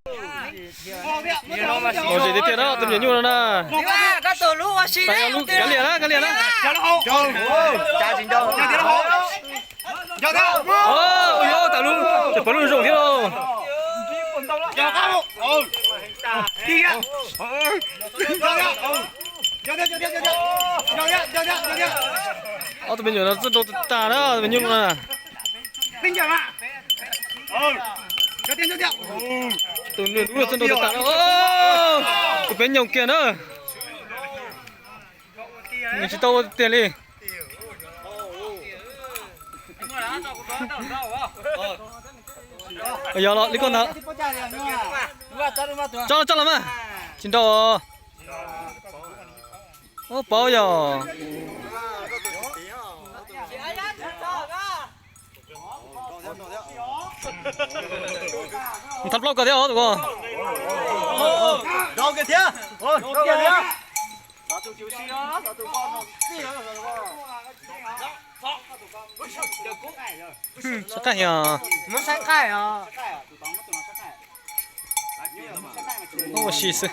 Ua zis tiag tiag na tus me nyuam nyuj no na. Kav liam na, kav liam na. Ua yog tas lub, ces pov lub zoo thiab lauj. Ob tug me nyuam no txawj nrau tag tag na, tus me nyuj na. Tus nws lub txawj nrau tag tag na. Tus peb nyoog kiag na. Nws tsis tau ua tiag li. Yog los li koj ntag. Tso tso los mas. Tsis nrau. Ua paub yog. Thab plaub ko thiab os tus ko. Saib qab yog. Ua si xwb.